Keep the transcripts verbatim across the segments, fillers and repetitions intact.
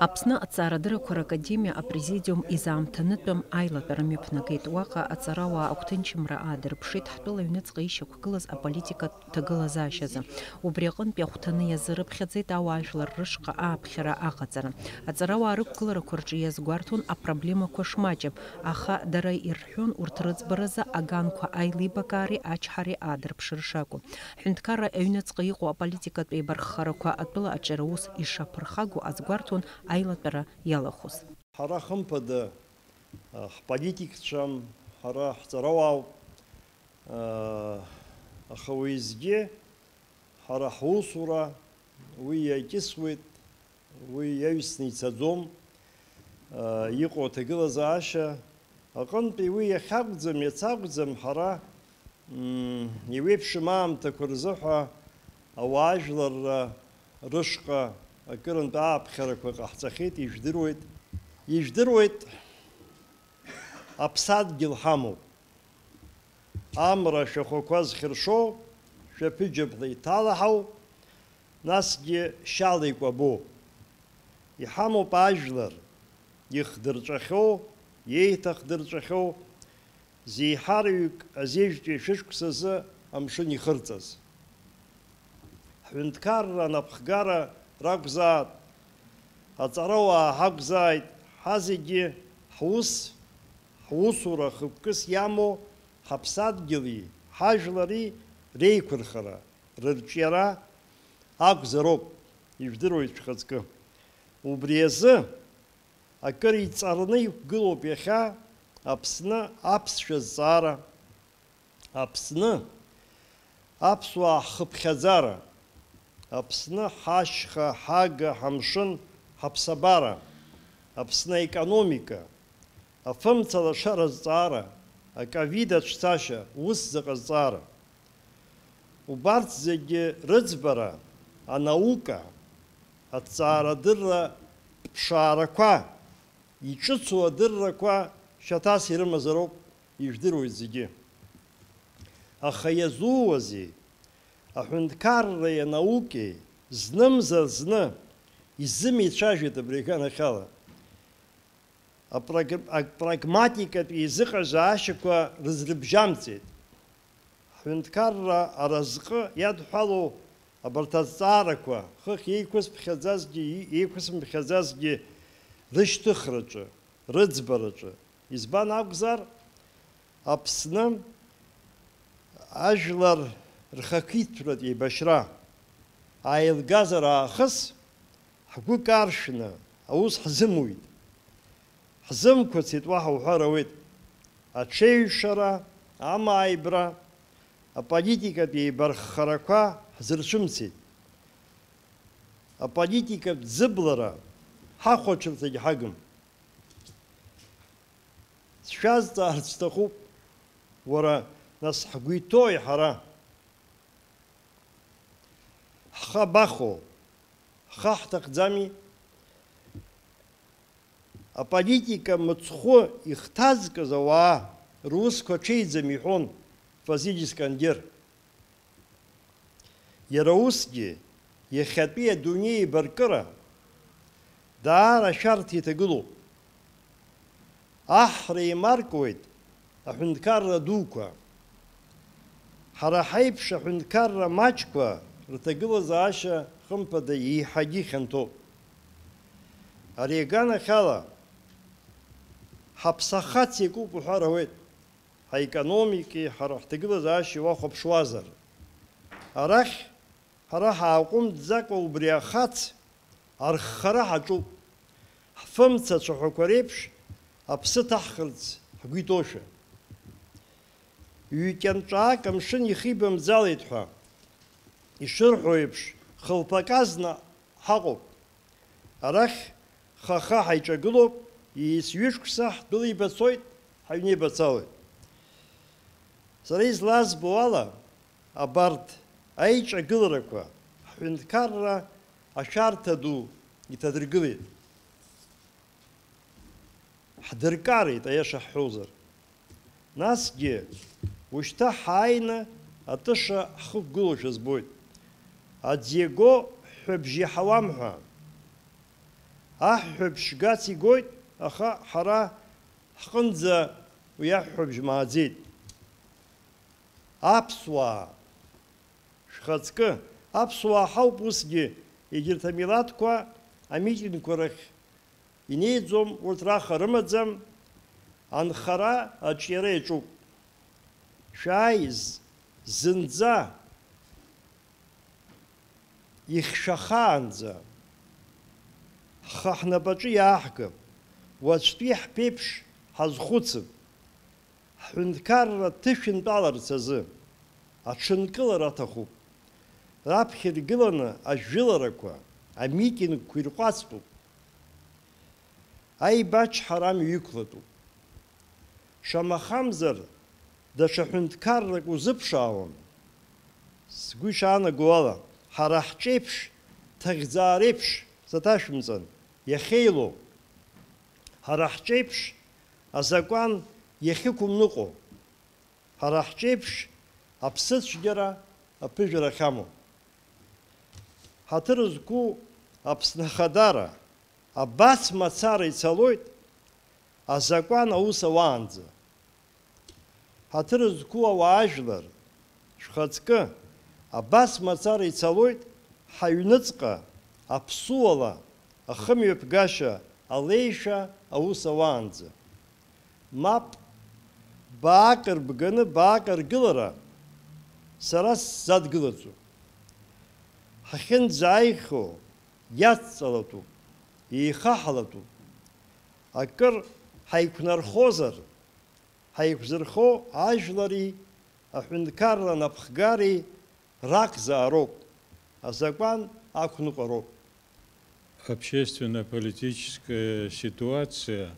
Аԥсны аҭҵаарадыррақәа ракадемиа апрезидиум изаамҭанытәым аилатәара мҩаԥнагеит. Уаҟа аҵарауаа агәҭынчымра аадырԥшит ҳтәыла аҩныҵҟа ишьақәгылаз аполитикатә ҭагылазаашьазы. Убри аҟынтәи ахәҭаны иазырыԥхьаӡеит ауаажәлар рышҟа ааԥхьара аҟаҵара. Аҵарауаа рықәгыларақәа рҿы иазгәарҭон апроблемақәа шмаҷым, аха дара ирҳәон урҭ рыӡбаразы аганқәа аилибакаареи ачҳареи аадырԥшыр шакәу. Ҳҳәынҭқарра аҩныҵҟа иҟоу аполитикатә еибарххарақәа атәыла аҿиара аус ишаԥырхагоу азгәарҭон аилатәара иалахәыз. Ҳара хымԥада, а, ҳполитикцәам, ҳара ҳҵарауаауп, а, аха уеизгьы ҳара ҳусура уи иакьысуеит, уи иаҩсны ицаӡом, а, иҟоу аҭагылазаашьа аҟынтәи уи иахьакәӡам, иац акәӡам, ҳара, м, иуеиԥшым аамҭақәа рзыҳәа ауаажәларра рышҟа акырынтә ааԥхьарақәа ҟаҳҵахьеит, ижәдыруеит, ижәдыруеит, аԥсадгьыл ҳамоуп. Амра ашәахәақәа зхьыршоу шәаԥыџьаԥла иҭалаҳау, насгьы шьала икәабоу. Иҳамоуп ажәлар, ихдырҵәахьоу, иеиҭахдырҵәахьоу, зеиҳараҩык азежәтәи шәышықәсазы амшын ихырҵаз. Ҳҳәынҭқарра анапхгара ракәзаат, аҵарауаа ҳакәзааит, ҳазегьы ҳус, ҳусура хықәкыс иамоу ҳаԥсадгьыли ҳажәлари реиқәырхара, рырҿиара акәзароуп, ижәдыруеит шәхаҵкы. Убри азы акыр иҵарны иқәгылоуп иахьа Аԥсны аԥсшәа зҵаара, Аԥсны аԥсуаа ҳхыԥхьаӡара, Аԥсны ҳашьха, ҳага, ҳамшын, ҳаԥсабара, Аԥсны аекономика, афымца лашара зҵаара, аковид ацәцашьа, ус заҟа зҵаара. Убарҭ зегьы рыӡбара, анаука, аҭҵаарадырра ԥшаарақәа, иҿыцу адыррақәа шьаҭас ирымазароуп, ижәдыруеит зегьы. Аха иазууазеи? Аҳәынҭқарреи анаукеи знымзар зны изымеицәажәеит абри аганахьала. Апраг-, апрагматикатә еизыҟазаашьақәа рызрыбжьамҵеит. Ҳҳәынҭқарра аразҟы иадҳәалоу абарҭ азҵаарақәа, хыхь еиқәызԥхьаӡазгьы, еиқәызмԥхьаӡазгьы рышьҭыхраҿы, рыӡбараҿы, избан акәзар, Аԥсны ажәлар рхақәиҭтәратә еибашьра ааилгазар аахыс, ҳгәы каршәны аус ҳзымуит. Ҳзымқәацеит, уаҳа уҳәар ауеит. Аҽеиҩшара, амааибра, аполитикатә еибарххарақәа ҳзырцәымцеит. Аполитикатә ӡыблара ҳахәаҽырҭагь ҳагым. Сшәазҵаарц сҭахуп, уара, нас ҳгәы иҭоуи ҳара? Ҳхы абахоу? Ҳхы ҳҭахӡами? Аполитика мыцхәы ихҭазкыз ауаа русқәа ҽеиӡам иҳәон Фазиль Искандер. Иара усгьы, иахьатәи адунеи еибаркыра даара ашәарҭа иҭагылоуп. Аҳра еимаркуеит аҳәынҭқарра дуқәа. Ҳара ҳаиԥш аҳәынҭқарра маҷқәа рҭагылазаашьа, хымԥада, еиҳагьы хьанҭоуп. Ари аганахьала, ҳаԥсахац иакуп уҳәар ауеит. Ҳаекономикеи ҳара ҳҭагылазаашьеи уахәаԥшуазар, арахь ҳара ҳааҟәымҵӡакәа убри ахац арххара ҳаҿуп, ҳфымца ацәаҳәақәа реиԥш аԥсы ҭаҳхырц ҳгәы иҭоушәа. Ҩ-кьанҿаак амшын ихибамӡалеит ҳәа ишырҳәо еиԥш, хылԥак азна ҳаҟоуп. Арахь хаха ҳаиҿагылоуп, ииз ҩышықәса ҳдәылибацоит, ҳаҩнеибацалоит. Сара излазбо ала, абарҭ аиҿагыларақәа ҳҳәынҭқарра ашәарҭа ду иҭадыргылеит. Ҳдыркареит, аиаша ҳҳәозар. Насгьы, ушьҭа ҳааины атыша ҳхықәгылоушәа збоит. Аӡы иаго ҳәҳәабжь иаҳауам ҳәа. Аҳәҳәабжь шгац игоит, аха ҳара ҳҟынӡа уи аҳәҳәабжь мааӡеит. Аԥсуаа, шәхаҵкы, аԥсуаа ҳауп усгьы, егьырҭ амилаҭқәа амитингқәа рахь инеиӡом, урҭ раха рымаӡам, анхара аҿиара иаҿуп. Шәааиз, зынӡа ихьшәахаанӡа ҳхы ҳнапаҿы иааҳгап, уаҵәтәи ҳԥеиԥш ҳазхәыцып. Ҳҳәынҭқарра ҭышәынтәаларц азы аҽынкылара аҭахуп. Раԥхьа иргыланы ажәыларақәа, амитингқәа ирҟәаҵтәуп. Аибачҳара амҩа иқәлатәуп. Шамахамзар, даҽа ҳәынҭқаррак узыԥшаауам. Сгәы ишаанаго ала, ҳара ҳҿеиԥш, ҭыӷьӡаа реиԥш саҭашәымҵан, иахьеилоу. Ҳара ҳҿеиԥш, азакәан иахьықәымныҟәо. Ҳара ҳҿеиԥш, аԥсыцәгьара аԥыжәара ахьамоу. Ҳаҭыр зқәу Аԥсны Ахадара абас мацара ицалоит, азакәан аус ауаанӡа. Ҳаҭыр зқәу ауаажәлар, шәхаҵкы, абас мацара ицалоит, ҳаҩныҵҟа аԥсуала ахымҩаԥгашьа алеишәа аус ауаанӡа. Мап, баак рбганы баак ргылара сара сзадгылаӡом. Ҳахьынӡааихьоу иацҵалатәуп, еихаҳалатәуп. Акыр ҳаиқәнархозар, ҳаиқәзырхо ажәлари аҳәынҭқарра напхгареи ракзаароуп, азакәан ақәныҟәароуп. Общественно-политическая ситуация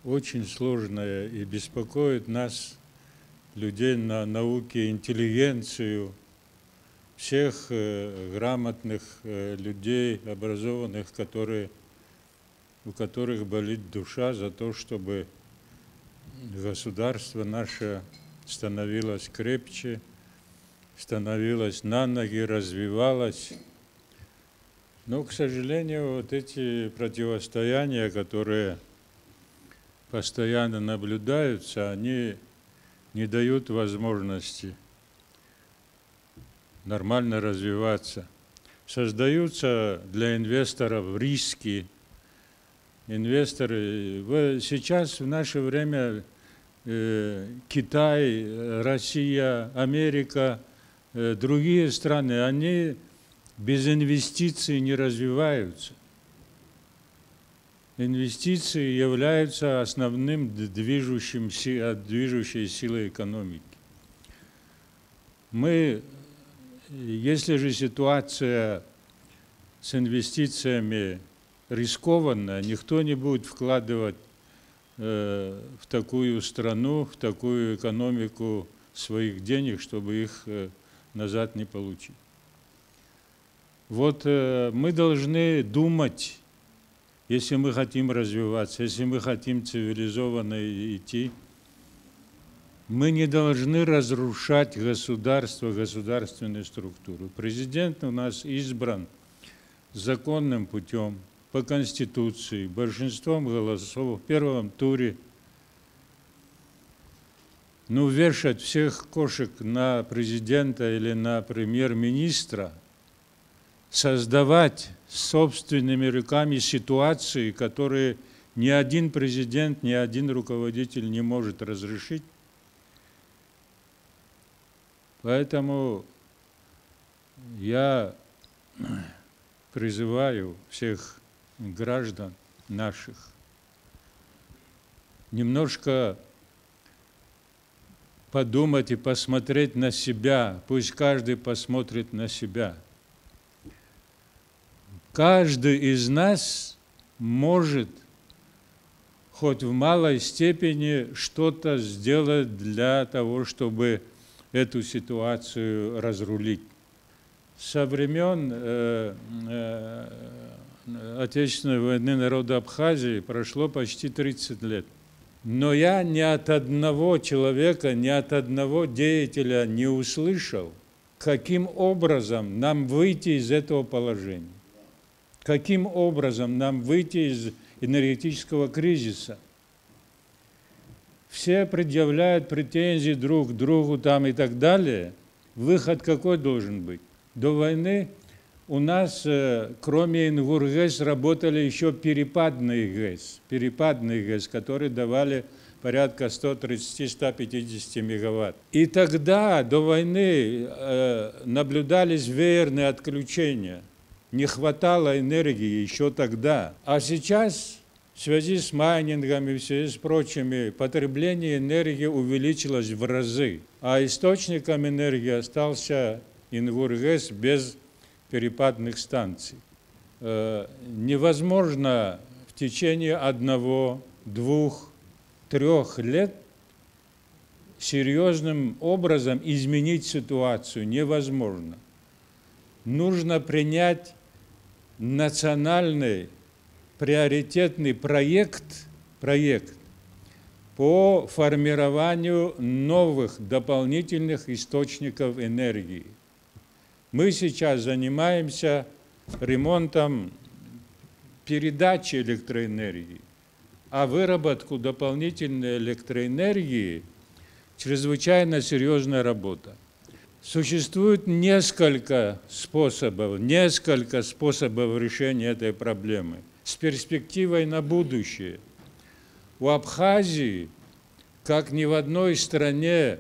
очень сложная и беспокоит нас, людей на науке, интеллигенцию, всех, э, грамотных, э, людей, образованных, которые, у которых болит душа за то, чтобы государство наше становилось крепче, становилось на ноги, развивалось. Но, к сожалению, вот эти противостояния, которые постоянно наблюдаются, они не дают возможности нормально развиваться. Создаются для инвесторов риски. Инвесторы, в-, сейчас в наше время, э, Китай, э, Россия, Америка, э, другие страны, они без инвестиций не развиваются. Инвестиции являются основным д-, движущим си-, э, движущей силой экономики. Мы, если же ситуация с инвестициями рискованная, никто не будет вкладывать, э, в такую страну, в такую экономику своих денег, чтобы их, э, назад не получить. Вот, э, мы должны думать, если мы хотим развиваться, если мы хотим цивилизованно и-, идти, мы не должны разрушать государство, государственную структуру. Президент у нас избран законным путём, по Конституции, большинством голосов в первом туре. Ну, вешать всех кошек на президента или на премьер-министра, создавать собственными руками ситуации, которые ни один президент, ни один руководитель не может разрешить. Поэтому я призываю всех граждан наших немножко подумать и посмотреть на себя. Пусть каждый посмотрит на себя. Каждый из нас может хоть в малой степени что-то сделать для того, чтобы эту ситуацию разрулить. Со времён, э, э, Отечественной войны народа Абхазии прошло почти тридцать лет. Но я ни от одного человека, ни от одного деятеля не услышал, каким образом нам выйти из этого положения. Каким образом нам выйти из энергетического кризиса? Все предъявляют претензии друг к другу там и так далее. Выход какой должен быть? До войны у нас, э, кроме Ингур ГЭС, работали еще перепадные ГЭС, перепадные ГЭС, которые давали порядка сто тридцати — сто пятидесяти мегаватт. И тогда, до войны, э, наблюдались веерные отключения. Не хватало энергии еще тогда. А сейчас в связи с майнингом и в связи с прочими, потребление энергии увеличилось в разы, а источником энергии остался Ингур ГЭС без перепадных станций. Э, невозможно в течение одного, двух, трех лет серьёзным образом изменить ситуацию невозможно. Нужно принять национальный приоритетный проект, проект по формированию новых дополнительных источников энергии. Мы сейчас занимаемся ремонтом передачи электроэнергии, а выработку дополнительной электроэнергии — чрезвычайно серьёзная работа. Существует несколько способов, несколько способов решения этой проблемы с перспективой на будущее. У Абхазии, как ни в одной стране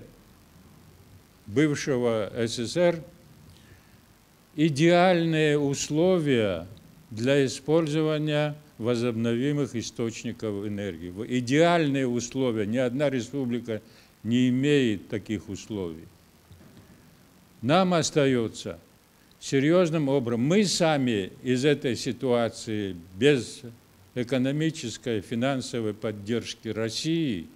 бывшего СССР, идеальные условия для использования возобновимых источников энергии. В-, идеальные условия. Ни одна республика не имеет таких условий. Нам остаётся серьёзным образом. Мы сами из этой ситуации без экономической, финансовой поддержки России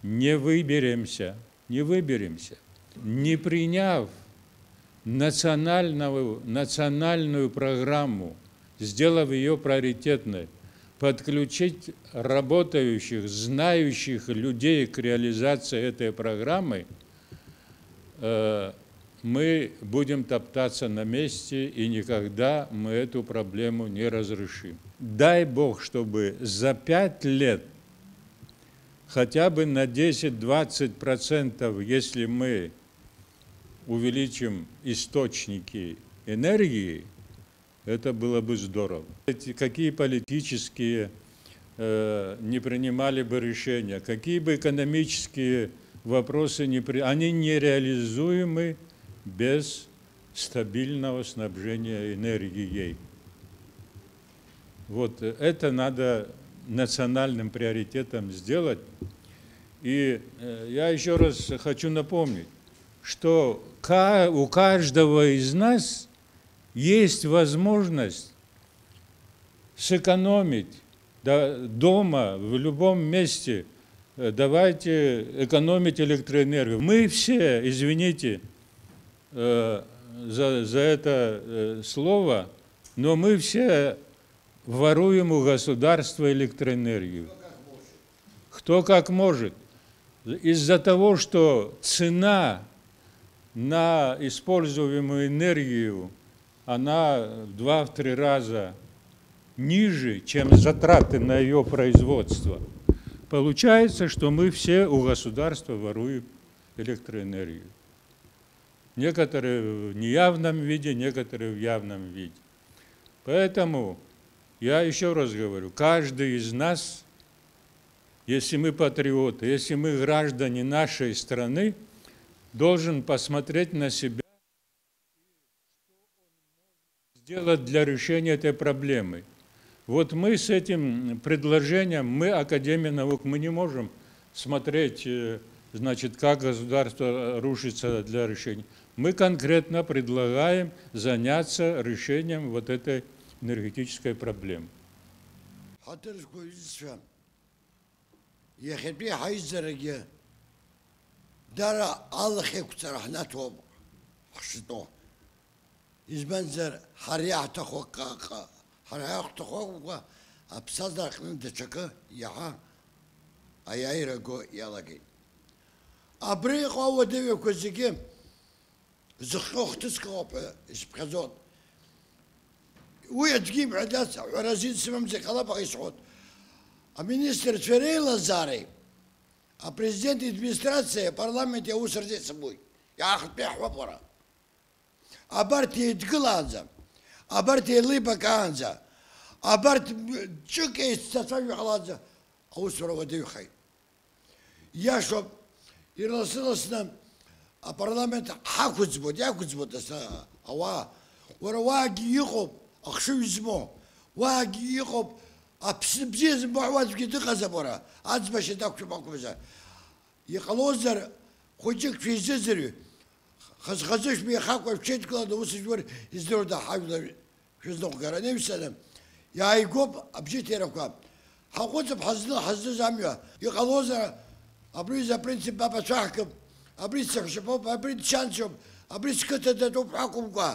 не выберемся, не выберемся, не приняв национального, национальную программу, сделав её приоритетной, подключить работающих, знающих людей к реализации этой программы, э, мы будем топтаться на месте, и никогда мы эту проблему не разрешим. Дай Бог, чтобы за пять лет хотя бы на десять-двадцать процентов, если мы увеличим источники энергии, это было бы здорово. Эти, какие политические, э, не принимали бы решения, какие бы экономические вопросы не при-, они нереализуемы без стабильного снабжения энергией. Вот, э, это надо национальным приоритетом сделать. И, э, я ещё раз хочу напомнить, что ка-, у каждого из нас есть возможность сэкономить, да, дома, в любом месте. Э, давайте экономить электроэнергию. Мы все, извините, э, за, за это, э, слово, но мы все воруем у государства электроэнергию. Кто как может. Из-за того, что цена на используемую энергию, она в два-три раза ниже, чем затраты на её производство, получается, что мы все у государства воруем электроэнергию. Некоторые в неявном виде, некоторые в явном виде. Поэтому я ещё раз говорю, каждый из нас, если мы патриоты, если мы граждане нашей страны, должен посмотреть на себя, сделать для решения этой проблемы. Вот мы с этим предложением, мы, Академия наук, мы не можем смотреть, э, значит, как государство рушится для решения. Мы конкретно предлагаем заняться решением вот этой энергетической проблемы. Ҳаҭыр зқәу аҩызцәа, иахьатәи ҳаизарагьы дара алахь еиқәҵара ҳнаҭом ҳшатәу. Избанзар, ҳара иаҳҭаху акы, акы, ҳара иаҳҭаху акәымкәа, аԥсҭазаараҟны даҽакы иаҳа аиааира го иалагеит. Абра иҟоу ауадаҩрақәа зегьы зыхҟьо хҭыск ыҟоуп ҳәа исыԥхьаӡоит. Уи аӡәгьы имҳәаӡац, аҳәара азин сымамзар ҟалап, аха исҳәоит. Аминистрцәа реилазаареи апрезидент идминистрациеи апарламенти аус рзеицымуит. Иаахтны иаҳҳәап уара. Абарҭ еидгылаанӡа, абарҭ еилибакаанӡа, абарҭ ҿык еицҭацәажәо иҟалаанӡа аусура уадаҩхеит. Иашоуп, ирласны-ласны апарламент ҳақәыӡбоит, иақәыӡбоит ас ауаа. Уара уаагьы иҟоуп ахшыҩ змоу, уаагьы иҟоуп аԥсны бзиа зымбо, уаҵәгьы дыҟазаап уара, аӡбашьа дақәшәом акәымзар. Иҟалозар, хәыҷык шәизыӡырҩ, хаз-хазы шәмеихакәа шәҽеидкыланы аус жәур издыруада ҳажәлар шәызныҟәгара анаҩсаны, иааигәоуп абжьыҭирақәа. Ҳаҟәыҵып ҳазны, ҳазныз амҩа. Иҟалозар, абри изы апринцип мап ацәаҳкып, абри сыҳәшьаԥоуп, абри дшьанҵоуп, абри сқыҭа датәуп ҳәа акәымкәа,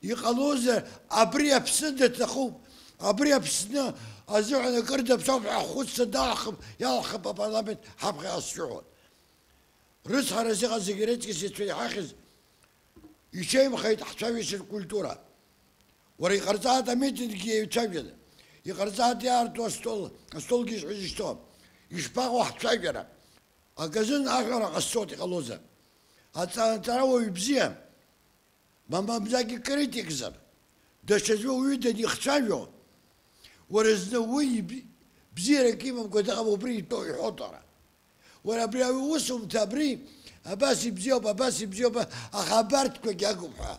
иҟалозар, абри Аԥсны даҭахуп, абри Аԥсны азыҳәан акыр даԥсоуп ҳәа ҳхәыцра далахып, иалахып апарламент ҳаԥхьаҟа сшәыҳәоит. Рыцҳарас иҟаз зегьы реиҵкьыс ицәеиҳахьаз, иҽеимхеит ҳцәажәашьа ркультура. Уара иҟарҵааит амитинггьы еицәажәаны, иҟарҵааит иаарту астол, астолгьы ишҳәа изышьҭоу, ишԥаҟоу ҳцәажәара? Аказын аҳәара ҟасҵоит иҟалозар. Аҵа-, аҵарауаҩ бзиа, мамзаргьы критикзар, даҽаӡәы уаҩы данихцәажәо, уара зны уи иб-, бзиарак имамкәа дыҟам, убри итәоу иҳәоит уара. Уара абри аусумҭа абри, абас ибзиоуп, абас ибзиоуп, аха абарҭқәагьы агуп ҳәа.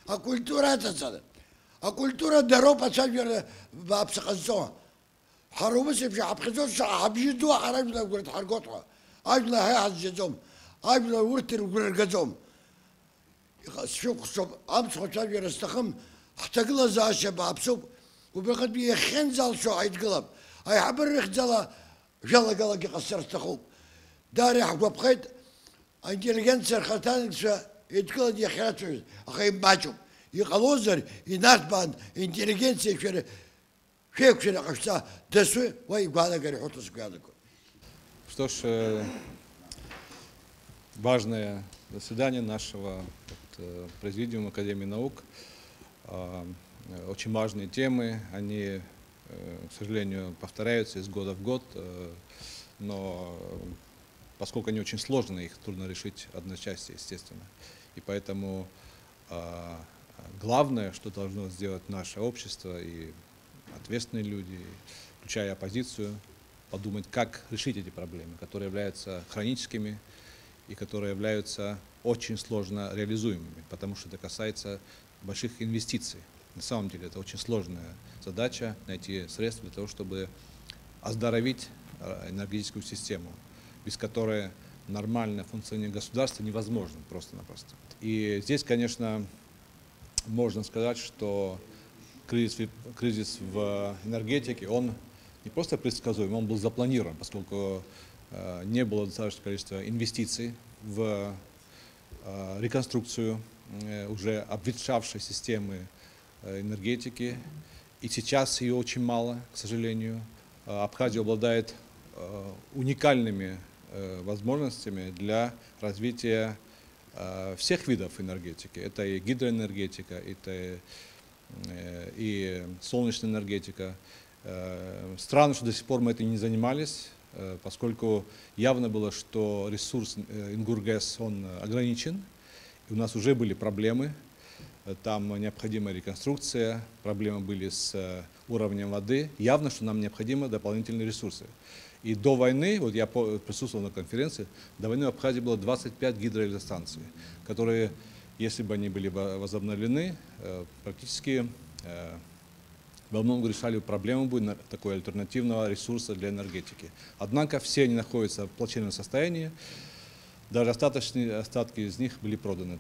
Акультура аҵаҵара. Акультура дароуп ацәажәара бааԥс ҟазҵо. Ҳара ус еиԥш иҳаԥхьаӡоз шаҟа ҳабжьы ду ҳара ажәлар агәра дҳаргоит ҳәа. Ажәлар ҳа иҳазжьаӡом. Ажәлар урҭ рыгәра ргаӡом. Иҟа-, сшәыхәцоуп, амцхә ацәажәара сҭахым, ҳҭагылазаашьа бааԥсуп. Убраҟынтәи иахьынӡалшо ҳаидгылап. Аиҳабыра рыхьӡала жәалагалагьы ҟасҵар сҭахуп. Даара иаҳгәаԥхеит, аинтеллигенциа рхаҭарнакцәа еидкыланы иахьрацәажәоз, аха имаҷуп. Иҟалозар, инарҭбаан, интеллигенциа шәара шәеиқәшәара ҟашәҵа, дасу уа игәаанагара иҳәоит ус гәаанагоит. Что ж, э, важное заседание нашего вот, э, Президиума Академии наук. А, э, очень важные темы, они, э, к сожалению, повторяются из года в год, э, но, э, поскольку они очень сложные, их трудно решить одночасье, естественно. И поэтому, а, главное, что должно сделать наше общество и ответственные люди, включая оппозицию, подумать, как решить эти проблемы, которые являются хроническими и которые являются очень сложно реализуемыми, потому что это касается больших инвестиций. На самом деле это очень сложная задача, найти средства для того, чтобы оздоровить, э, энергетическую систему, без которой нормальное функционирование государства невозможно просто-напросто. И здесь, конечно, можно сказать, что кризис в, кризис в энергетике, он не просто предсказуем, он был запланирован, поскольку, э, не было достаточного количества инвестиций в, э, реконструкцию, э, уже обветшавшей системы, э, энергетики. И сейчас ее очень мало, к сожалению. Э, Абхазия обладает, э, уникальными, э, возможностями для развития, э, всех видов энергетики. Это и гидроэнергетика, это, э, и солнечная энергетика. Э, странно, что до сих пор мы этим не занимались, э, поскольку явно было, что ресурс, э, Ингургес, он, э, ограничен. И у нас уже были проблемы. Э, там необходима реконструкция, проблемы были с, э, уровнем воды. Явно, что нам необходимы дополнительные ресурсы. И до войны, вот я по-, присутствовал на конференции, до войны в Абхазии было двадцать пять гидроэлектростанций, которые, если бы они были во-, возобновлены, э, практически, э, во многом решали проблему бы на-, такой альтернативного ресурса для энергетики. Однако все они находятся в плачевном состоянии. Даже остаточные, остатки из них были проданы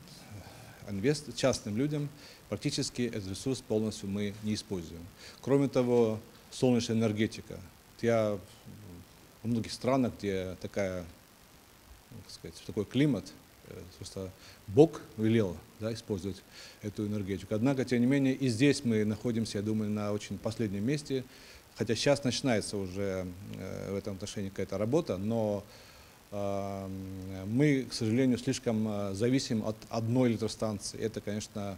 инвест-, частным людям. Практически этот ресурс полностью мы не используем. Кроме того, солнечная энергетика. Я во многих странах, где такая, как сказать, такой климат, э, просто Бог велел, да, использовать эту энергетику. Однако, тем не менее, и здесь мы находимся, я думаю, на очень последнем месте, хотя сейчас начинается уже, э, в этом отношении какая-то работа, но, а, м, мы, к сожалению, слишком, э, зависим от одной электростанции. Это, конечно,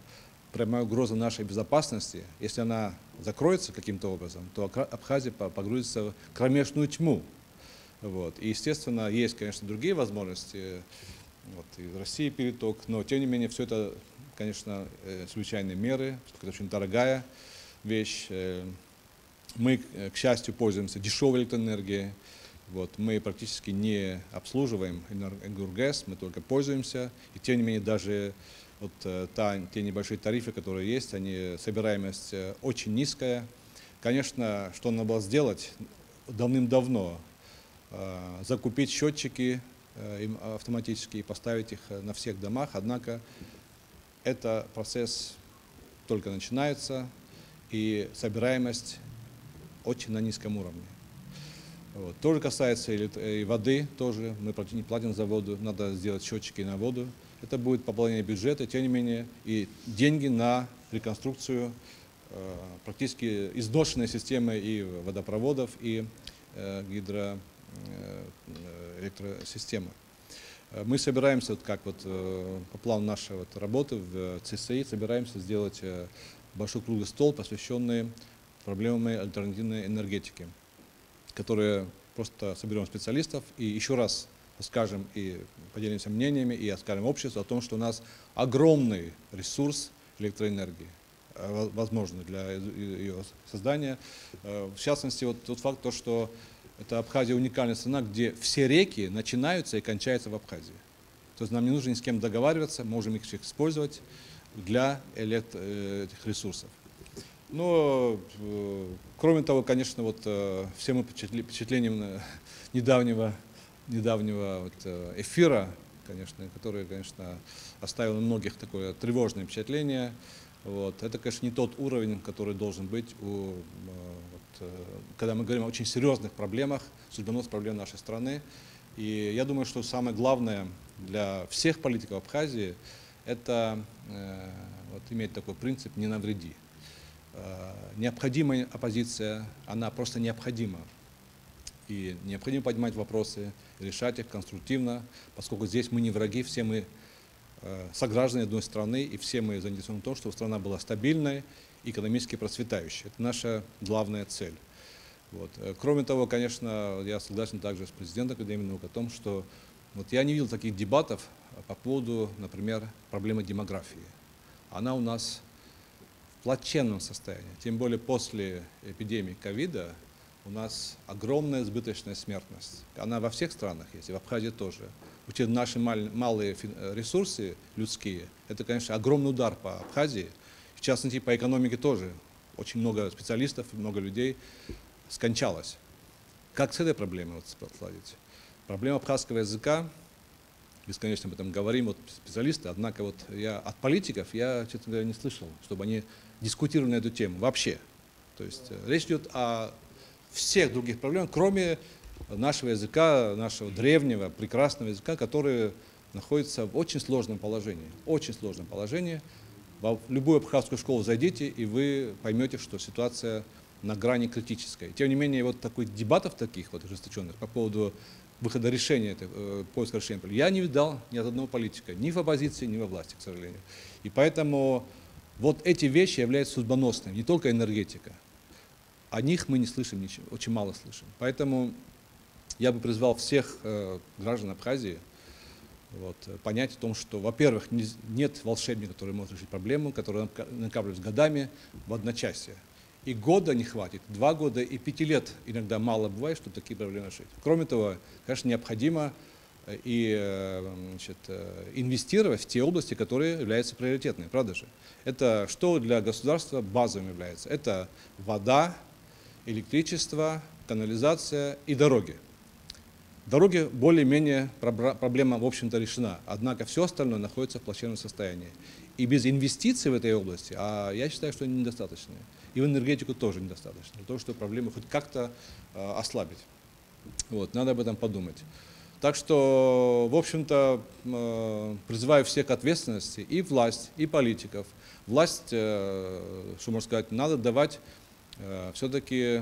прямая угроза нашей безопасности, если она закроется каким-то образом, то Акра- Абхазия по- погрузится в кромешную тьму. Вот. И, естественно, есть, конечно, другие возможности. Вот, из России переток, но, тем не менее, все это, конечно, э, чрезвычайные меры, поскольку это очень дорогая вещь. Э, Мы, э, к счастью, пользуемся дешевой электроэнергией. Вот, мы практически не обслуживаем Энергургес, мы только пользуемся. И, тем не менее, даже вот э, та, те небольшие тарифы, которые есть, они, собираемость э, очень низкая. Конечно, что надо было сделать давным-давно, э, закупить счетчики э, им автоматически и поставить их э, на всех домах. Однако это процесс только начинается, и собираемость очень на низком уровне. Вот. Тоже касается и, лит- и воды, тоже мы плати- не платим за воду, надо сделать счетчики на воду. Это будет пополнение бюджета, тем не менее, и деньги на реконструкцию э, практически изношенной системы и водопроводов, и э, гидро э, электросистемы. Э, Мы собираемся, вот как вот э, по плану нашей вот работы в ЦСИ, собираемся сделать э, большой круглый стол, посвященный проблемам альтернативной энергетики, которые просто соберем специалистов и еще раз расскажем и поделимся мнениями и расскажем обществу о том, что у нас огромный ресурс электроэнергии, э, во- возможный для из- и- ее создания. Э, В частности, вот тот факт, то, что это Абхазия уникальная страна, где все реки начинаются и кончаются в Абхазии. То есть нам не нужно ни с кем договариваться, можем их всех использовать для элект- э, этих ресурсов. Но, э, кроме того, конечно, вот э, все мы впечатли- впечатлением э, недавнего, недавнего вот, э, эфира, конечно, который, конечно, оставил у многих такое тревожное впечатление. Вот. Это, конечно, не тот уровень, который должен быть, у, э, вот, э, когда мы говорим о очень серьезных проблемах, судьбоносных проблем нашей страны. И я думаю, что самое главное для всех политиков Абхазии, это э, вот, иметь такой принцип «не навреди». Э, Необходимая оппозиция, она просто необходима. И необходимо поднимать вопросы, решать их конструктивно, поскольку здесь мы не враги, все мы э, сограждане одной страны, и все мы заинтересованы в том, чтобы страна была стабильной, экономически процветающей. Это наша главная цель. Вот. Э, Кроме того, конечно, я согласен также с президентом Академии наук о том, что вот я не видел таких дебатов по поводу, например, проблемы демографии. Она у нас в плачевном состоянии. Тем более после эпидемии ковида у нас огромная избыточная смертность. Она во всех странах есть, и в Абхазии тоже. Учитывая наши мал- малые фин- э, ресурсы людские, это, конечно, огромный удар по Абхазии, в частности, по экономике тоже. Очень много специалистов, много людей скончалось. Как с этой проблемой вот сп- сладить? Проблема абхазского языка, бесконечно об этом говорим, вот специалисты, однако вот я от политиков, я, честно говоря, не слышал, чтобы они дискутировали на эту тему вообще. То есть э, речь идет о всех других проблемах, кроме нашего языка, нашего древнего, прекрасного языка, который находится в очень сложном положении, очень сложном положении. Во- В любую абхазскую школу зайдите, и вы поймете, что ситуация на грани критической. Тем не менее, вот такой дебатов таких вот ожесточенных по поводу выхода решения, это, э, поиска решения, я не видал ни от одного политика, ни в оппозиции, ни во власти, к сожалению. И поэтому вот эти вещи являются судьбоносными, не только энергетика. О них мы не слышим ничего, очень мало слышим. Поэтому я бы призвал всех э, граждан Абхазии вот, э, понять о том, что, во-первых, не- нет волшебника, который может решить проблему, которая нака- накапливается годами в одночасье. И года не хватит, два года и пяти лет иногда мало бывает, чтобы такие проблемы решить. Кроме того, конечно, необходимо э, и э, значит, э, инвестировать в те области, которые являются приоритетными, правда же? Это что для государства базовым является? Это вода, электричество, канализация и дороги. Дороги более-менее пробра- проблема, в общем-то, решена, однако все остальное находится в плачевном состоянии. И без инвестиций в этой области, а я считаю, что они недостаточные, и в энергетику тоже недостаточно, для того, чтобы проблему хоть как-то э, ослабить. Вот, надо об этом подумать. Так что, в общем-то, э, призываю всех к ответственности, и власть, и политиков. Власть, э, что можно сказать, надо давать э, все-таки э,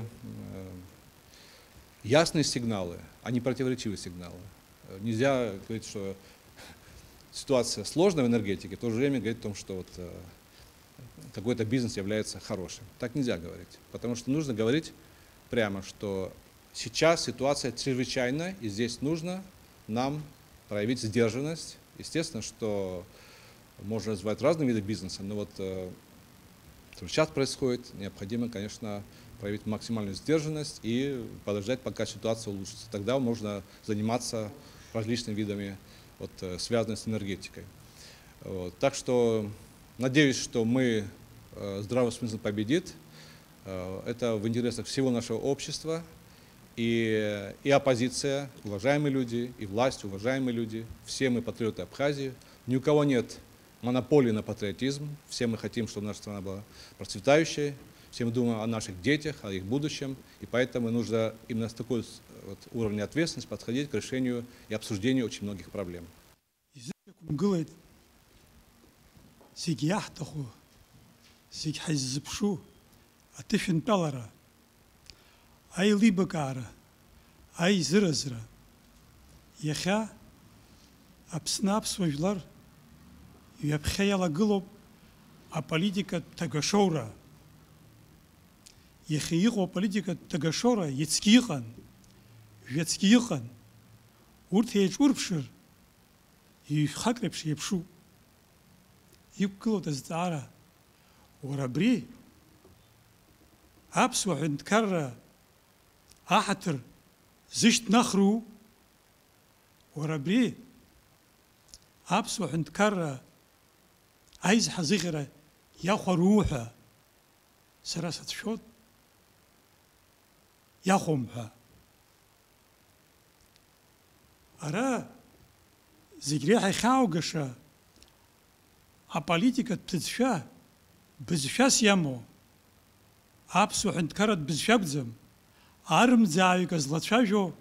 ясные сигналы, а не противоречивые сигналы. Э, Нельзя говорить, что ситуация сложная в энергетике, в то же время говорить о том, что вот, э, какой-то бизнес является хорошим. Так нельзя говорить, потому что нужно говорить прямо, что сейчас ситуация чрезвычайная, и здесь нужно нам проявить сдержанность. Естественно, что можно развивать разные виды бизнеса, но вот э, что сейчас происходит, необходимо, конечно, проявить максимальную сдержанность и подождать, пока ситуация улучшится. Тогда можно заниматься различными видами, вот, э, связанными с энергетикой. Вот. Так что надеюсь, что мы, э, здравый смысл победит. Э, это в интересах всего нашего общества. И, и оппозиция, уважаемые люди, и власть, уважаемые люди, все мы патриоты Абхазии. Ни у кого нет монополии на патриотизм. Все мы хотим, чтобы наша страна была процветающей. Все мы думаем о наших детях, о их будущем. И поэтому нужно именно с такой с- вот, уровня ответственности подходить к решению и обсуждению очень многих проблем. Изышьақәымгылеит зегь иаҳҭаху, зегь ҳаиззыԥшу аҭышәынтәалара, аилибакаара, аизыразра. Иахьа Аԥсны аԥсуа жәлар ҩаԥхьа иалагылоуп аполитикатә ҭагашоура. Иахьа иҟоу аполитикатә ҭагашоура иацгьы иҟан, жәацгьы иҟан. Урҭ еиҿурԥшыр, ҩ-шәхак реиԥш еиԥшуп. Иқәгылоуп азҵаара, уара абри аԥсуа ҳәынҭқарра аҳаҭыр зышьҭнахру? Уара абри аԥсуа ҳәынҭқарра аизҳазыӷьара иахәару ҳәа сара сацәшәоит, иахәом ҳәа. Ара зегь реиҳа ихьааугаша аполитикатә ҭыӡшәа, бызшәас иамоу аԥсуа ҳәынҭқарратә бызшәа акәӡам, арымӡааҩык азлацәажәо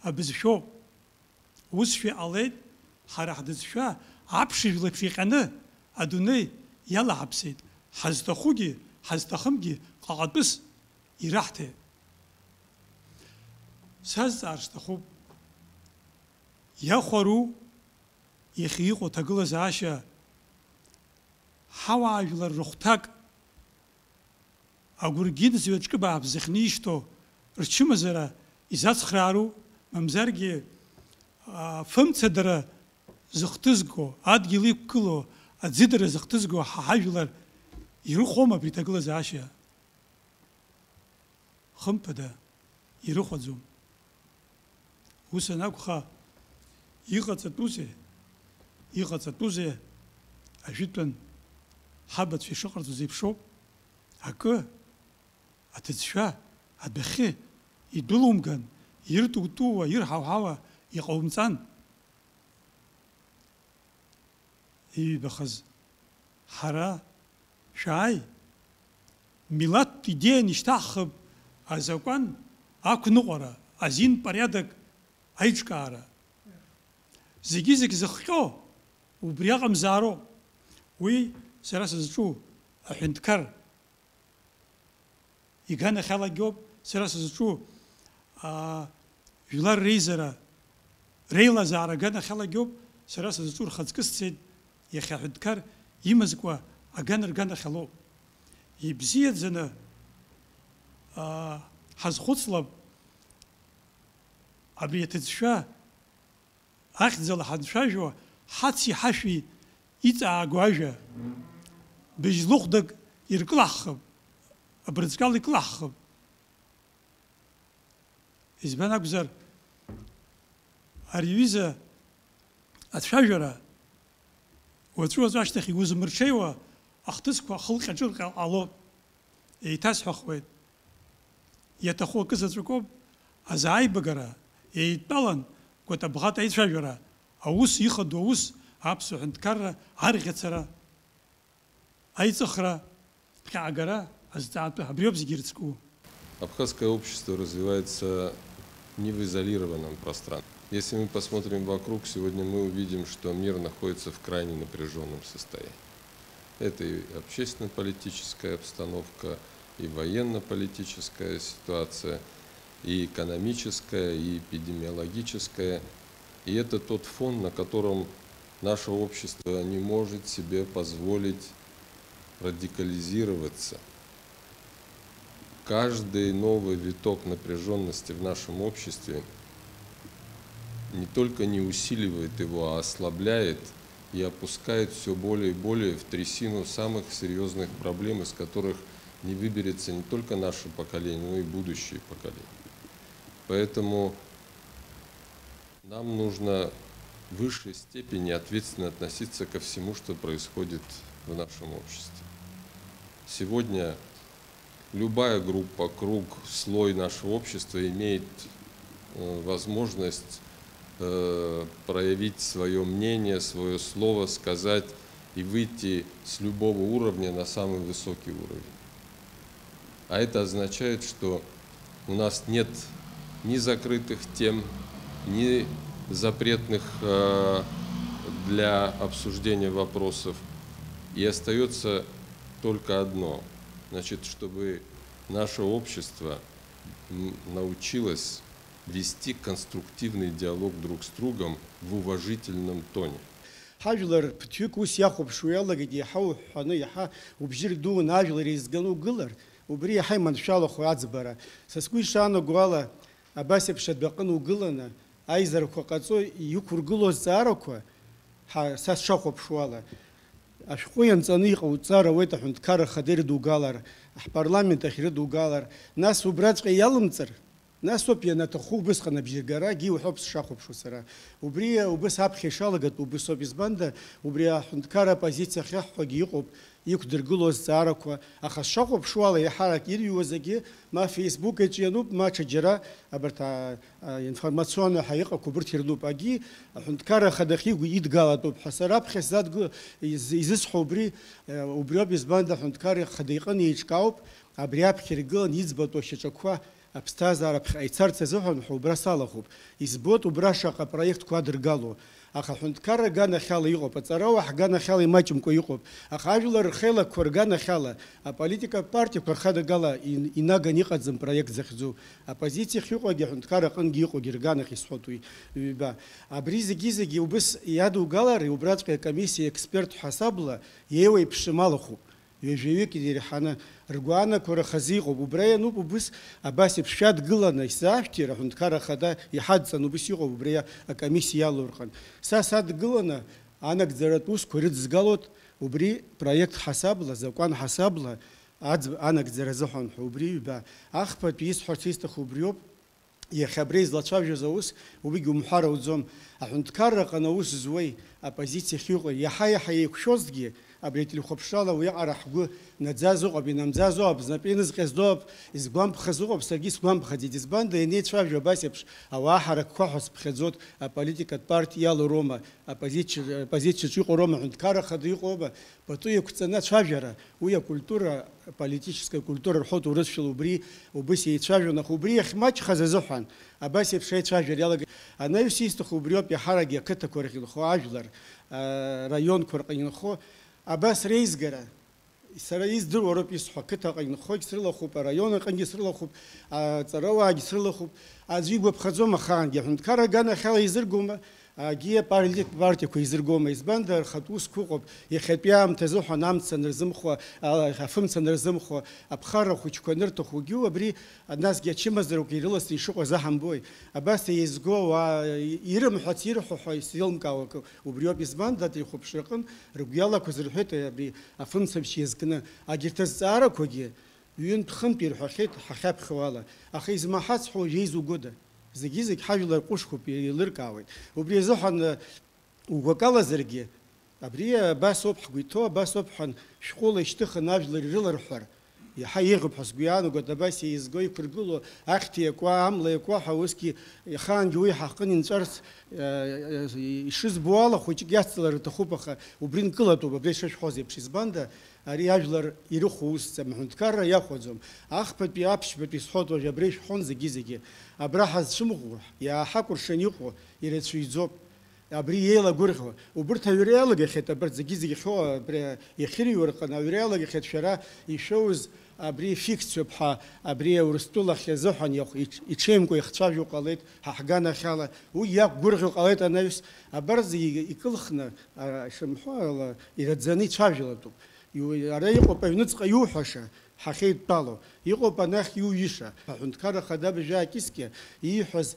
абызшәоуп. Усшәа иҟалеит, ҳара ҳдызшәа аԥшыжәлеиԥш иҟьаны адунеи иалаҳаԥсеит, ҳазҭахугьы ҳазҭахымгьы ҟаҟатәыс ираҳҭеит. Сазҵаар сҭахуп, иахәару иахьа иҟоу аҭагылазаашьа ҳауаажәлар рыхәҭак агәыргьынзҩа ҿкы бааԥс зыхьнишьҭо рчымазара изацхраару, мамзаргьы, аа, фымцадара зыхҭызго, адгьыл иқәгылоу аӡыдара зыхҭызго ҳа ҳажәлар ирыхәома абри аҭагылазаашьа? Хымԥада, ирыхәаӡом. Ус анакәха, иҟаҵатәузеи? Иҟаҵатәузеи? Ажәытәан ҳабацәа ишыҟарҵоз еиԥшоуп. Акы, аҭыӡшәа адәахьы идәылумган, ирту-тууа, ирҳау-ҳауа иҟаумҵан. Иҩбахаз, ҳара, шәааи, милаҭтә идеиан ишьҭаҳхып азакәан ақәныҟәара, азин порядок аиҿкаара. Зегьы-зегь зыхҟьо убри аҟамзаароуп. Уи сара сызҿу аҳәынҭқар иганахьалагьоуп сара сызҿу, аа, жәлар реизара, реилазаара аганахьалагьоуп сара сызҿу, рхаҵкы сцеит, иахьа аҳәынҭқар имазкуа аган рганахьалоуп. Ибзиаӡаны, аа, ҳазхәыцлап абри аҭыӡшәа. Ахьӡала ҳанцәажәо, ҳаци ҳашәи иҵааго ажәа, быжьлыхәдак иркылаҳхып, абырҵәала икылаҳхып. Избан акәзар, ари аҩыза ацәажәара уаҵәы-уаҵәы ашьҭахь иузмырҽеиуа ахҭысқәа хылҟьа-ҿырҟьа ҟалоит. Еиҭасҳәахуеит, иаҭаху акы заҵәыкоуп азааибагара, еидтәалан гәатабӷата аицәажәара, аус, ихадоу аус, аԥсуа ҳәынҭқарра арӷьацара, аиҵыхра, ԥхьаагара азҵаатәы, абриоуп зегьы ирыцку. Абхазское общество развивается не в изолированном пространстве. Если мы посмотрим вокруг, сегодня мы увидим, что мир находится в крайне напряженном состоянии. Это и общественно-политическая обстановка, и военно-политическая ситуация, и экономическая, и эпидемиологическая. И это тот фон, на котором наше общество не может себе позволить радикализироваться. Каждый новый виток напряжённости в нашем обществе не только не усиливает его, а ослабляет и опускает всё более и более в трясину самых серьёзных проблем, из которых не выберется не только наше поколение, но и будущее поколение. Поэтому нам нужно в высшей степени ответственно относиться ко всему, что происходит в нашем обществе. Сегодня любая группа, круг, слой нашего общества имеет, э, возможность, э, проявить своё мнение, своё слово сказать и выйти с любого уровня на самый высокий уровень. А это означает, что у нас нет ни закрытых тем, ни запретных, э, для обсуждения вопросов. И остаётся только одно, значит, чтобы наше общество, м, научилось вести конструктивный диалог друг с другом в уважительном тоне. Ҳажәлар ԥыҭҩык ус иахәаԥшуа иалагеит, иаҳа уҳәаны, иаҳа убжьы рдуны ажәлар еизганы угылар, убри иаҳа иманшәалахо аӡбара. Са сгәы ишаанаго ала, абас еиԥш адәаҟын угыланы, аизарақәа ҟаҵо иқәургыло азҵаарақәа, ҳа, са сшахәаԥшуа ала, ашәҟәы ианҵаны иҟауҵар ауеит аҳәынҭқарра ахада ирыдугалар, ҳпарламент ахь ирыдугалар, нас убраҵәҟьа иалымҵыр, нас ауп ианаҭаху убысҟан абжьыргарагьы иуҳәоуп сшахәаԥшуа сара. Убри убыс аԥхьа ишалагатәу убыс ауп, избанда, убри аҳәынҭқарра апозициа ахьаҳҳәогьы иҟоуп, иқәдыргыло азҵаарақәа, аха сшахәаԥшуала, еиҳарак ирҩуа зегьы ма Facebook аҿы иануп, ма ҽаџьара абарҭ, а, а, информационно ҳәа иҟақәоу убырҭ ирнуп. Агьи аҳәынҭқарра ахадахь игәы идгалатәуп ҳәа сара аԥхьа сзадгыло, из-, изысҳәо убри, э, убриоуп, избанда аҳәынҭқарра ахада иҟны еиҿкаауп, абри аԥхьа иргылан иӡбатәу ашьаҿақәа аԥсҭазаара ԥхьаҟа ицарц азыҳәан ҳәа убра салахәуп. Избоит убра шаҟа проектқәа адыргало. Аха аҳәынҭқарра аганахьала иҟоуп, аҵарауаа ҳганахьала имаҷымкәа иҟоуп. Аха ажәлар рхеилакқәа рганахьала аполитикатә партиақәа рхадагала ин-, инаган иҟаӡам проект захьӡу. Апозициа ахьыҟоугьы, аҳәынҭқарра аҟынгьы иҟоугьы рганахь исҳәоит уи ҩба. Абри зегьы-зегьы убыс иадугалар, убраҵәҟьа акомиссиа експерттә ҳасабла иеиуеиԥшым алахәуп. Ҩажәаҩык иреиҳаны ргәаанагақәа рахазы иҟоуп. Убра иануп убыс абас еиԥш шәадгыланы исзаашәҭир, аҳәынҭқарра ахада иҳадҵан убыс иҟоуп убри акомиссиа иалоурҟан. Са садгыланы анагӡаратә усқәа ирыдызгалоит убри проект ҳасабла, закәан ҳасабла аӡ-, анагӡара азыҳәан ҳәа убри ҩба. Ахԥатәи исҳәарц исҭаху убриоуп. Иахьа абра излацәажәоз аус, уигьы умҳәар ауӡом. Аҳәынҭқарраҟны аус зуеи, апозициа ахьыҟоу, иаҳа-иаҳа еиқәшәозҭгьы, абри ателехәаԥшрала уиаҟара ҳгәы наӡаз ыҟоуп, инамӡаз ыҟоуп, знапы инызҟьаз ыҟоуп, изгәамԥхаз ыҟоуп, саргьы исгәамԥхаӡеит. Избанда, ианеицәажәо абас еиԥш ауаа ҳаракқәа ҳәа сыԥхьаӡоит, аполитикатә партиа иалоу роума, апозициа-, апозициаҿы иҟоу роума, аҳәынҭқарра ахада иҟоума, пату еиқәҵаны ацәажәара, уи акультура, аполитическая культура рҳәоит урысшәала, убри убыс еицәажәон, аха убри иахьмаҷхаз азыҳәан, абас еиԥш аицәажәара иалагеит. Анаҩс исҭаху убриоуп, иаҳаракгьы ақыҭақәа рахь инхо ажәлар, а, раионқәа рҟны инхо, абас реизгара, сара издыруа роуп исҳәо, ақыҭаҟа инхогь срылахәуп, араион аҟынгьы срылахәуп, аҵарауаагьы срылахәуп, аӡәы игәаԥхаӡом ахаангьы, аҳәынҭқарра аганахьала изыргома, агьи апараллельтә партиақәа изыргома, избанда, рхатә усқәа ыҟоуп, иахьатәи аамҭазы ҳәа амца анырзымхуа, а, афымца анырзымхуа, аԥхарра хәыҷқәа анырҭахугьы, абри, насгьы ачымазарақәа ирыласны ишыҟоу азы ҳамбои? Абас еизго ауаа ирымҳәац ирҳәо ҳәа исзеилымкаауа акы убриоуп, избанда, ателехәаԥшраҟын ргәы иалақәаз рҳәеит, абри афымцамч иазкны, агьырҭ азҵаарақәагьы, ҩынтә-хынтә ирҳәахьеит ҳахьаԥхьо ала, аха измаҳац ҳәа уажәы изугода? Зегьы-зегь ҳажәлар ҟәышхуп, еилыркаауеит. Убри азыҳәан, э, угәакалазаргьы, абри абас ауп ҳгәы иҭоу, абас ауп ҳәан шәҟәыла ишьҭыхын ажәлар ирыларҳәар, иаҳа еиӷьуп ҳәа сгәы иаанагоит, абас еизго, иқәыргыло, ахьҭа иакуа, амла иакуа ҳәа усгьы, иахаангьы уи ҳаҟны инҵәарц, э, э, ишызбо ала, хәыҷык иацҵалар рҭахуп, аха убри нкылатәуп, абри ишышәҳәоз еиԥш, избанда, ари ажәлар ирыхәо усӡам, аҳәынҭқарра иахәаӡом. Ахԥатәи, аԥшьбатәи сҳәоит уажә, абра ишәҳәон зегьы-зегьы. Абра ҳазцәымӷу, иааҳакәыршан иҟоу ирацәаҩӡоуп. Абри еилагәырӷьо, убырҭ аҩра иалагахьеит, абарҭ зегьы-зегьы ахьоу, абри иахьырыҩуа рҟны аҩра иалагахьеит шәара ишәоуз абри фикциоуп ҳәа, абри Урыстәылахь азыҳәан иахә-, иҽ-, иҽеимкәа ихцәажәо ҟалеит, ҳа ҳганахьала, уи иақәгәырӷьо ҟалеит анаҩс, абарҭ зегьы икылхны, а, ишымҳәо ала, ираӡаны ицәажәалатәуп. Иу-, ара иҟоуп аҩныҵҟа иуҳәаша, ҳахьеидтәало, иҟоуп анахь иуҩыша. Аҳәынҭқарра Ахада абыржәы аакьыскьа ииҳәаз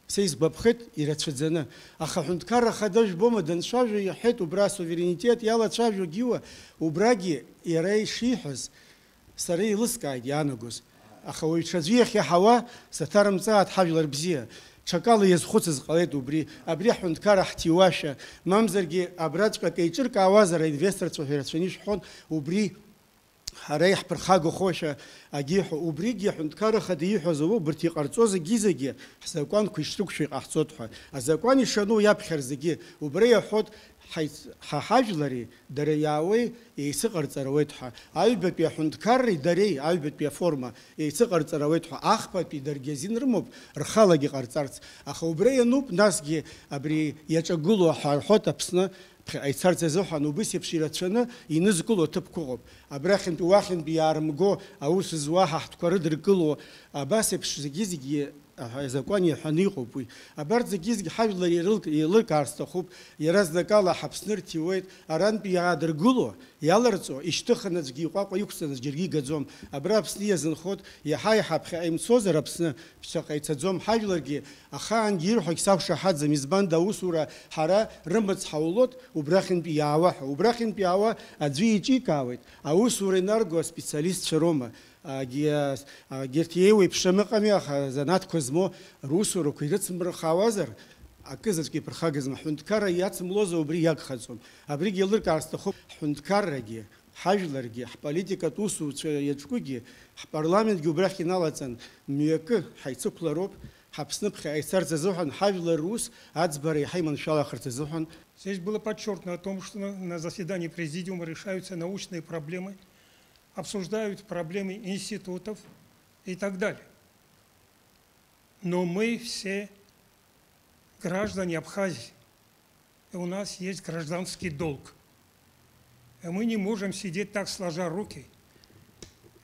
са исгәаԥхеит ирацәаӡаны. Аха Аҳәынҭқарра Ахада, жәбома, данцәажәо иаҳәеит, убра асуверенитет иалацәажәогьы уа, убрагьы иара ишиҳәаз сара еилыскааит иаанагоз. Аха уаҩ ҽаӡәы иахь иаҳауа саҭарымҵааит, ҳажәлар бзиа. Ҽакала иазхәыцыз ҟалеит убри, абри аҳәынҭқарра ҳҭиуашәа, мамзаргьы абраҵәҟьа акы еиҿыркаауазар, аинвесторцәа ҳәа ирацәаны ишәҳәон, убри ҳара иаҳԥырхагахошәа агьиҳәо, убригьы аҳәынҭқарра Ахада ииҳәаз ауп, убырҭ иҟарҵо зегьы-зегьы ҳзакәанқәа ишрықәшәо иҟаҳҵоит ҳәа. Азакәан ишану иаԥхьар зегьы, убра иаҳәоит, ҳаиц-, ҳа ҳажәлари дареи иаауеи еицыҟарҵар ауеит ҳәа. Аҩбатәи аҳәынҭқарреи дареи, аҩбатәи аформа, еицыҟарҵар ауеит ҳәа. Ахԥатәи даргьы азин рымоуп рхалагьы ҟарҵарц. Аха убра иануп, насгьы абри иаҿагылоу ҳәа рҳәоит Аԥсны ԥхьаҟа ицарц азыҳәан, убыс еиԥш ирацәаны инызкыло аҭыԥқәа ыҟоуп. Абрахьынтәи уахьынтәи иаарымго аус зуа ҳаҳҭқәа рыдыркыло, абас еиԥш зегьы-зегьы аҳәа-, азакәан иаҳәаны иҟоуп уи. Абарҭ зегьы-зегьы ҳажәлар ирылк-, еилыркаар сҭахуп, иаразнакала ҳаԥснырҭ иуеит, арантәи иаадыргыло, иаларҵо, ишьҭыхын аӡәгьы иҟәаҟәа иқәҵаны џьаргьы игаӡом. Абра Аԥсны иазынхоит, иаҳа-иаҳа ԥхьаҟа имцозар Аԥсны, ԥхьаҟа ицаӡом. Ҳажәларгьы ахаангьы ирҳәогь сақәшаҳаҭӡам, избанда аусура ҳара рымаҵ ҳаулоит, убрахьынтәи иаауа ҳәа. Убрахьынтәи иаауа аӡәы еиҿикаауеит, аусура инарго аспециалистцәа роума. Агьи-, агьырҭ еиуеиԥшым ыҟами, аха занааҭқәа змоу русурақәа ирыцымбырхаауазар, акы заҵәык иԥырхагазма, ҳҳәынҭқарра иацымлозар убри иагхаӡом. Абригьы еилыркаар сҭахуп, ҳҳәынҭқаррагьы, ҳажәларгьы, ҳполитикатә усуцәа иаҿкугьы, ҳпарламентгьы убрахь иналаҵан, мҩакы ҳаицықәлароуп, ҳаԥсныԥхьа ицарц азыҳәан, ҳажәлар рус аӡбара иаҳа иманшәалахарц азыҳәан. Здесь было подчеркнуто о том, что на, на заседании президиума решаются научные проблемы, обсуждают проблемы институтов и так далее. Но мы все граждане Абхазии, и у нас есть гражданский долг. И мы не можем сидеть так, сложа руки,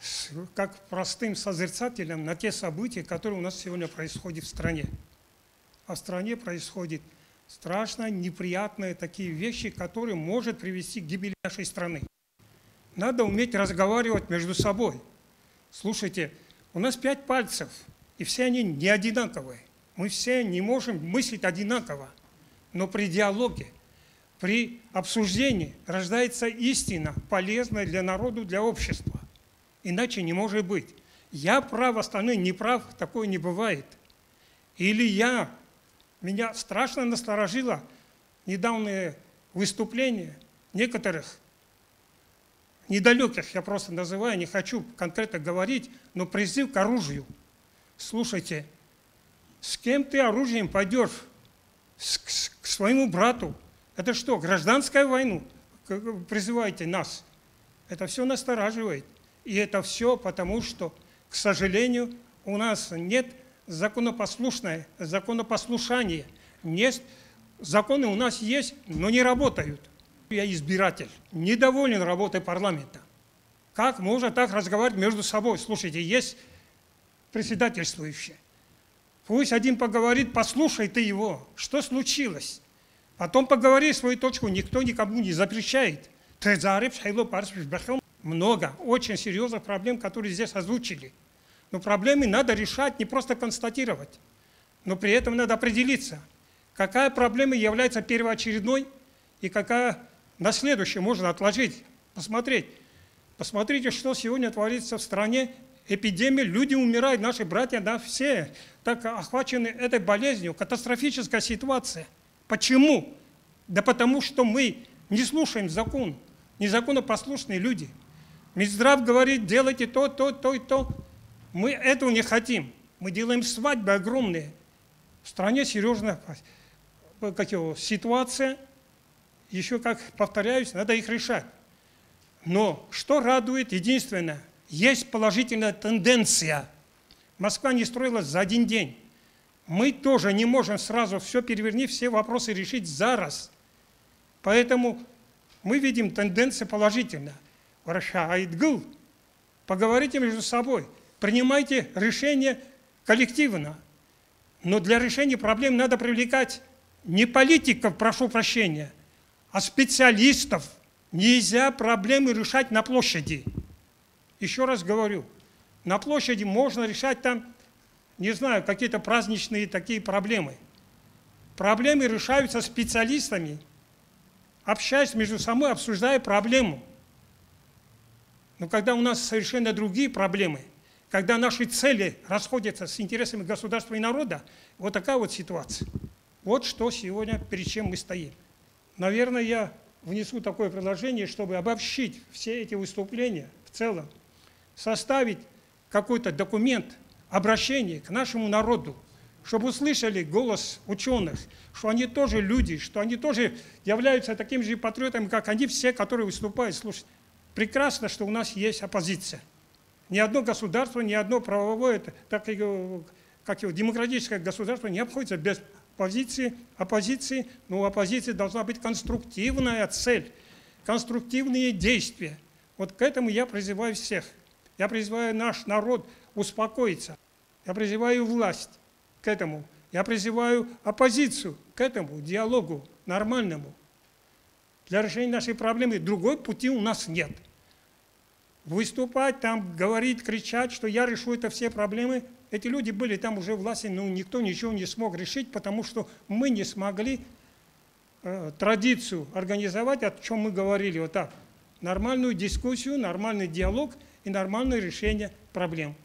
с-, как простым созерцателям на те события, которые у нас сегодня происходят в стране. А в стране происходят страшно неприятные такие вещи, которые может привести к гибели нашей страны. Надо уметь разговаривать между собой. Слушайте, у нас пять пальцев, и все они не одинаковые. Мы все не можем мыслить одинаково, но при диалоге, при обсуждении рождается истина, полезная для народа, для общества. Иначе не может быть. Я прав, остальные не прав, такое не бывает. Или я, меня страшно насторожило недавнее выступление некоторых недалеких, я просто называю, не хочу конкретно говорить, но призыв к оружию. Слушайте, с кем ты оружием пойдешь? С-, к, с-, к своему брату? Это что, гражданская война? К-, призываете нас? Это все настораживает. И это все потому, что, к сожалению, у нас нет законопослушное, законопослушание. Нет, законы у нас есть, но не работают. Я избиратель, недоволен работой парламента. Как можно так разговаривать между собой? Слушайте, есть председательствующий. Пусть один поговорит, послушай ты его, что случилось. Потом поговори свою точку, никто никому не запрещает. Тезарев Шайло Парсович Бахел. Много очень серьезных проблем, которые здесь озвучили. Но проблемы надо решать, не просто констатировать. Но при этом надо определиться, какая проблема является первоочередной и какая на следующее можно отложить, посмотреть. Посмотрите, что сегодня творится в стране. Эпидемия, люди умирают, наши братья, да, все так охвачены этой болезнью. Катастрофическая ситуация. Почему? Да потому что мы не слушаем закон, незаконопослушные люди. Минздрав говорит, делайте то, то, то и то. Мы этого не хотим. Мы делаем свадьбы огромные. В стране серьезная, как его, ситуация. Еще, как повторяюсь, надо их решать. Но что радует, единственное, есть положительная тенденция. Москва не строилась за один день. Мы тоже не можем сразу все перевернуть, все вопросы решить за раз. Поэтому мы видим тенденция положительная. Вращает гыл. Поговорите между собой. Принимайте решения коллективно. Но для решения проблем надо привлекать не политиков, прошу прощения, а специалистов. Нельзя проблемы решать на площади. Еще раз говорю, на площади можно решать там, не знаю, какие-то праздничные такие проблемы. Проблемы решаются специалистами, общаясь между собой, обсуждая проблему. Но когда у нас совершенно другие проблемы, когда наши цели расходятся с интересами государства и народа, вот такая вот ситуация. Вот что сегодня, перед чем мы стоим. Наверное, я внесу такое предложение, чтобы обобщить все эти выступления в целом, составить какой-то документ, обращение к нашему народу, чтобы услышали голос ученых, что они тоже люди, что они тоже являются такими же патриотами, как они все, которые выступают. Слушайте, прекрасно, что у нас есть оппозиция. Ни одно государство, ни одно правовое, так и, как его, демократическое государство не обходится без позиции, оппозиции. Но у оппозиции должна быть конструктивная цель, конструктивные действия. Вот к этому я призываю всех. Я призываю наш народ успокоиться. Я призываю власть к этому. Я призываю оппозицию к этому диалогу нормальному. Для решения нашей проблемы другой пути у нас нет. Выступать там, говорить, кричать, что я решу это все проблемы. Эти люди были там уже власти, но никто ничего не смог решить, потому что мы не смогли э, традицию организовать, о чем мы говорили, вот так. Нормальную дискуссию, нормальный диалог и нормальное решение проблем.